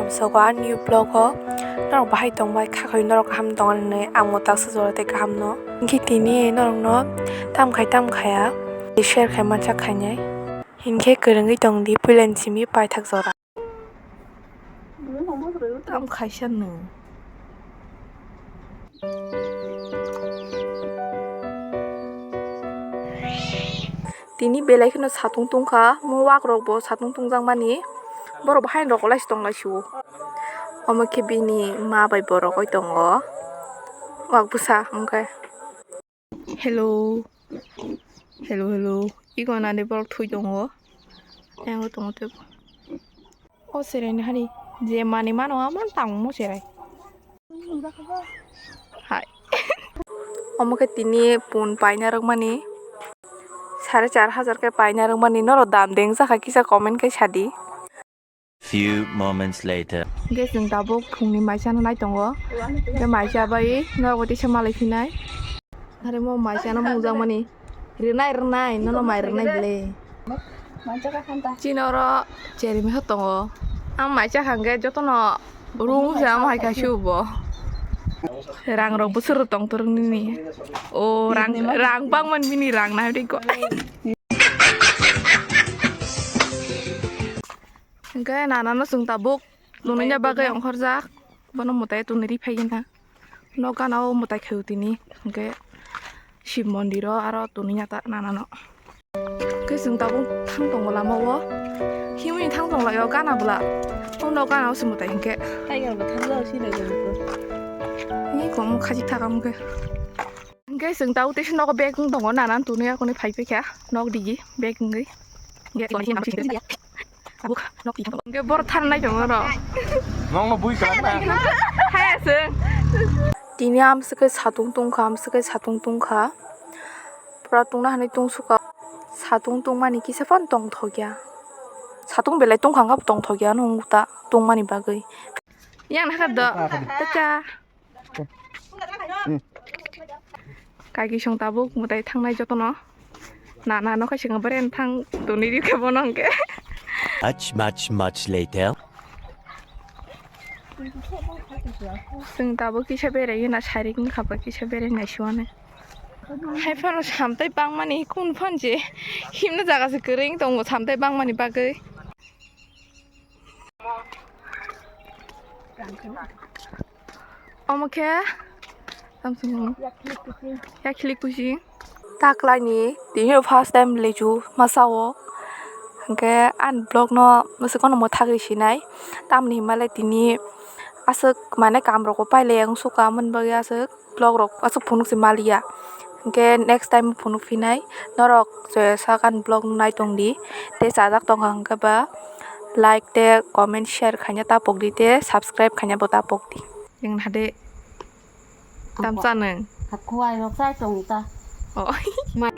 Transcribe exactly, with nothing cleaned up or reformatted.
Sogo ani vlog o norok bahai tongbai kha khaui norok kaham tongo hinwi ang bo taksa jora tei kaham no. Hinkhe tini norok no tam khai tam khaya share khai mansa khainai. Hinkhe kwrwngwi tongdi puila ni simi paithak jora. Tam khaisa no. Tini belai kheno satung tungkha, mo wak rok bo satung tungjakmani, borok bo haino rok lai si tong lai si o. Omo khe bini ma bai borok oi tongo, wak bwsa hwnkhe. Hello, hello, hello, iko nani borok thwi tongo, yango tongo tei. O cherai ni hani je manwi mano, amon tangmo cherai. Hai. Omo khe tini pun paina rwkmani, sare char hajar khe paina rwkmani, norok dam deng jakha kisa comment khe sadi. Few moments later. Hwnkhe chwng tabuk phungni maisano nai tongo. Hwnkhe maisa bai norok bai teisa malai phinai. Are mo maisano mungjakmani. Rwnai, rwnai, nono mai rwnai bwle. Chini oro cherry misa tongo. Ang mai chakha hwnkhe jotono rung se amo hai kha subo. Rang rok bwswk rok tong torok nini. O rang, rang bangmani bini rang nai tei ko. Hwnkhe nanano chwng tabuk twnwina bagwi ongkhorjak. Bono mwtai twnwi ri phai gana. Nok gana o mwtai khaio tini. Hwnkhe Shiv mondir o aro twnwi ya ta nanano. Hwnkhe chwng tabuk thang tongo lama o. Himwi thang tong lai o gana bwla. O nok gana o se mwtai hwnkhe. Tiger bo thang jao sini. Ni komo khaji thakam khe. Hwnkhe chwng tabuk teisa nogo bag wng tongo, nana twnwi akoni phai paikha nok digi bag wngwi. Hwnkhe bor tharnai tongo oro. Nokno bui kwlak na. Haya chwng. Tini amswkhe satung tungkha, amswkhe satung tungkha. Pura tungna hwnwi tungsukha. Satung tungmani kisa phano tongthokya. Satung belai tungkha wngkha tongthokya nung ta tungmani bagwi. Yang nakha do. Tata. Kaiki song tabuk mwtai thangnai jotono. Na, na, nokha singa beren thang toni ri khe bono hwnkhe. Much, much, much later. Chwng tabuk kisa berai na sari wngkha ba kisa berai nai suwani. Hai phano samtai bangmani kun phan je himna jaga se kwrwi tongo samtai bangmani bagwi. Omo khe tamsong yakhlik kuching. Taklaini tini first time lechu masa o. Hwnkhe ani vlog no mwswk no mwthagwi sinai. Tamni hinmale tini aswk mane kam rok pailai ang sukha, amoni bagwi aswk vlog rok aswk phunuk se maliya. Hwnkhe next time phunuk phinai norok je sakan vlog nai tongdi tei chajak tongkha hwnkhe ba like tei comment share khaina tapokdi tei subscribe khaina bo tapokdi. Yang hade tam chanung. Hakuai rok chai tong ta. Oh. Ma-